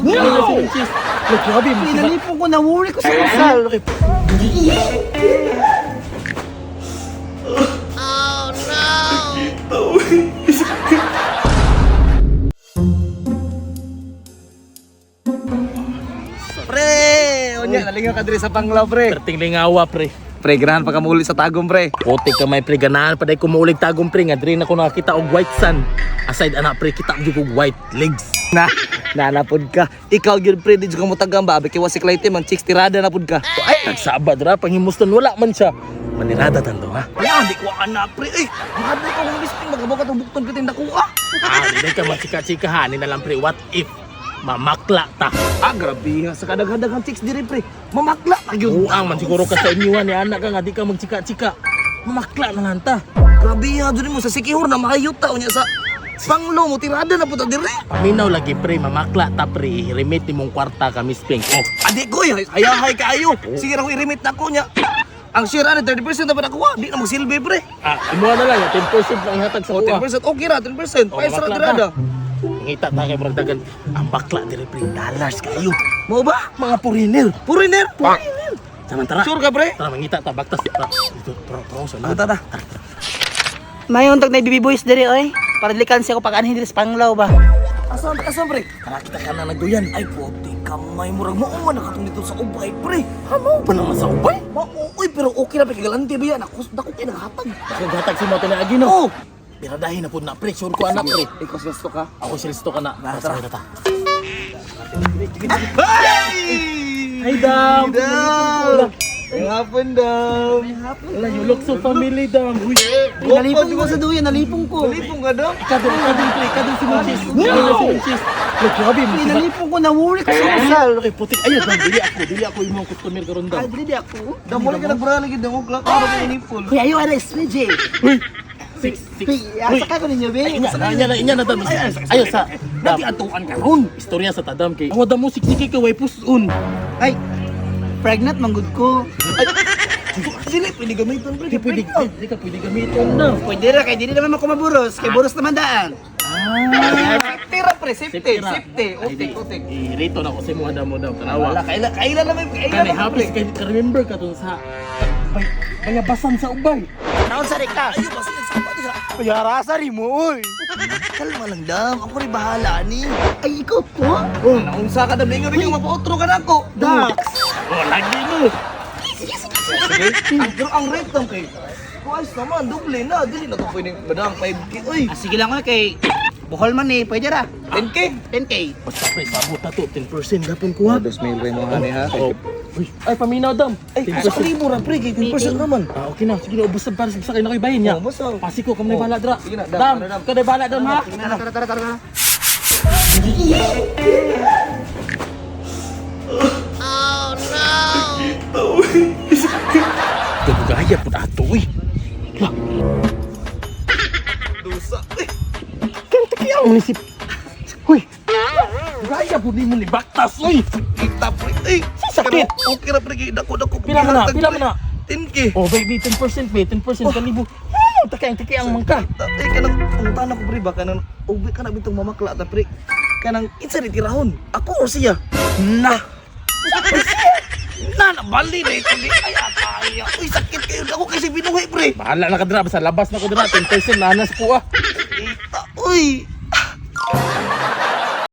No! Cheese. Look, grabe mo. Pinalipong ko, nawuri ko sa kasal. Pre, unya nalingaw ka diri sa Panglao, pre. Perting lingawa, pre. Pre, ganahan pa ka muli sa Tagum, pre. Putik ka may pre, ganahan pa dahil kumuulig tagong pre nga diri na ko nakakita og white sun. Aside ana pre, kita jud og white legs. Na, nanapod ka. Ikaw gyud pre, di jud ka mo tagam ba? Kay wasik light man chicks tirada na pud ka. Ay, nagsaba dra panghimuston wala man siya. Manirada tanto ha. Wala, di ko ana pre. Eh, mahadlok ko kung bisting magabaw ka tong bukton kitin dako ah. Ah, di ka magchika-chika ha, ni na lang pre, what if mamakla ta? Ah, grabe ha. Sa kadaghan-daghan chicks diri pre. Mamakla pa gyud. Buang man siguro ka sa inyo ha, ni anak ka nga di ka magchika-chika. Mamakla na lang ta. Grabe ha, diri mo sa Sikihor na maayo ta unya sa Panglo mo tirada na pud ta diri. Paminaw lagi pre, mamakla ta pre, remit ni mong kwarta ka Miss Pink. Oh, Adi ko hayahay kaayo. Sige ra ko i-remit na ko nya. Ang share ani 30% na pa nakuha, di na magsilbi pre. Ah, imuha na lang, 10% lang ihatag sa O kuha. 10% okay ra, 10%. Oh, Pwes ra mamakla tirada. ta. Ngita ta kay murag dagan. Ang bakla diri pre, dollars kayo. Mao ba? Mga foreigner. Foreigner? Foreigner. Samantara. Sure ka pre? Tara mangita ta baktas. Tara. Dito, tara, tara sa Ah, tara. Mayon tag na BB boys diri oy. Para dili kansi ako pag-anhin diri sa Panglao ba. Asan, asan pre? Tara kita ka na nagduyan. Ay, puti kamay murag mo man nakatong dito sa ubay pre. Hamo pa naman sa ubay. Mao oy pero okay ra pre kay galante ba yan? Ako dako kay naghatag. Ako gatag si mo tinagi no. Oh, Biradahin na pud na pre, sure ko anak pre. ikaw sa ka. Ako silisto ka na. Tara, Tara, tara. Hey! Hi Dam. Dam! May hapon, Dam. Wala, you look so family Dam. Uy. Nalipong ko sa duyan, nalipong ko. Nalipong ka, Dam? Kadol, kadol pre, kadol si Monchis. No! Si Monchis. Look, grabe mo. Pinalipong ko, nawuri ko sa kasal. Okay, putik. Ayun, Dam, dili ako imong customer karon Dam. Ay, dili di ako. Dam, wala ka nagbrala gid ang uglak. Ano ka inipol? Kuya, ayo ara SPJ. Uy. Six, six. Uy, asa ka ko ninyo be? Ay, inya, inya na, inya na, Dam. Ayo sa Dam. Dati atuan ka ron. Istorya sa tadam kay. Awa dam mo siksiki ka way puson. Ay, pregnant manggod ko. Dili pwede gamiton pre. Di pwede, di ka pwede gamiton na. Pwede ra kay dili naman ako maburos, kay buros naman daan. Safety ra pre, safety, Safety ra. safety. Ay, Utik, di. utik. I-rate na ko sa imo dam mo dam. Tanawa. Wala kaila kaila na may kaila Kani na happy pre. kay ka remember ka tun sa bay bayabasan sa ubay. Naon sa rekta? Ayo basta sa diha. Kuya rasa ri mo oy. Kalma lang dam, ako rin bahala ni. Ay, ikaw po? Oh, naunsa ka dam, ingon rin mapautro ka nako. Dax. Oh, lagi mo. Sige. Ang pero ang rate dam kay Kuas naman, doble na. Dili na to pwedeng badang 5K. Uy, Ah, sige lang oy kay Bohol man eh, pwede ra. 10K. 10K. Basta pre, sabot na to 10% gapon ko ha. 2,000 rin mo hani ha. Oh. Uy, ay paminaw dam. Ay, 10%. sa libo ra pre, kay 10% naman. Ah, okay na. Sige na, ubos na para sa kayo na kayo bahin niya. Oh, basta. Pasiko, kami Oh. na bala dra. Sige na, dam, Dam, tara, dam. kada bala dam ha. Tara, tara, tara, tara. Gagaya po ato uy. Lah, Dusa. Uy, kanta kaya ang nisip. Uy. Gaya po ni mo ni Baktas uy. kita pre. Ay, Sakit. Pero okay ra pre kay dako dako. Pila man na, pila man na. 10K. Oh baby, 10% ba, 10% kalibo. Oh, takay takay ang mangka. Ay, kanang pangutana ko pre ba kanang ubi ka na bitong mamakla ta pre. Kanang insa ni tirahon? Ako or siya? Na. Na nabali na ito. Ay, atay. Uy, sakit kayo. Ako kasi binuhi pre. Bahala na ka dra, basta labas na ko dra, 10% na anas po ah. Kita, uy.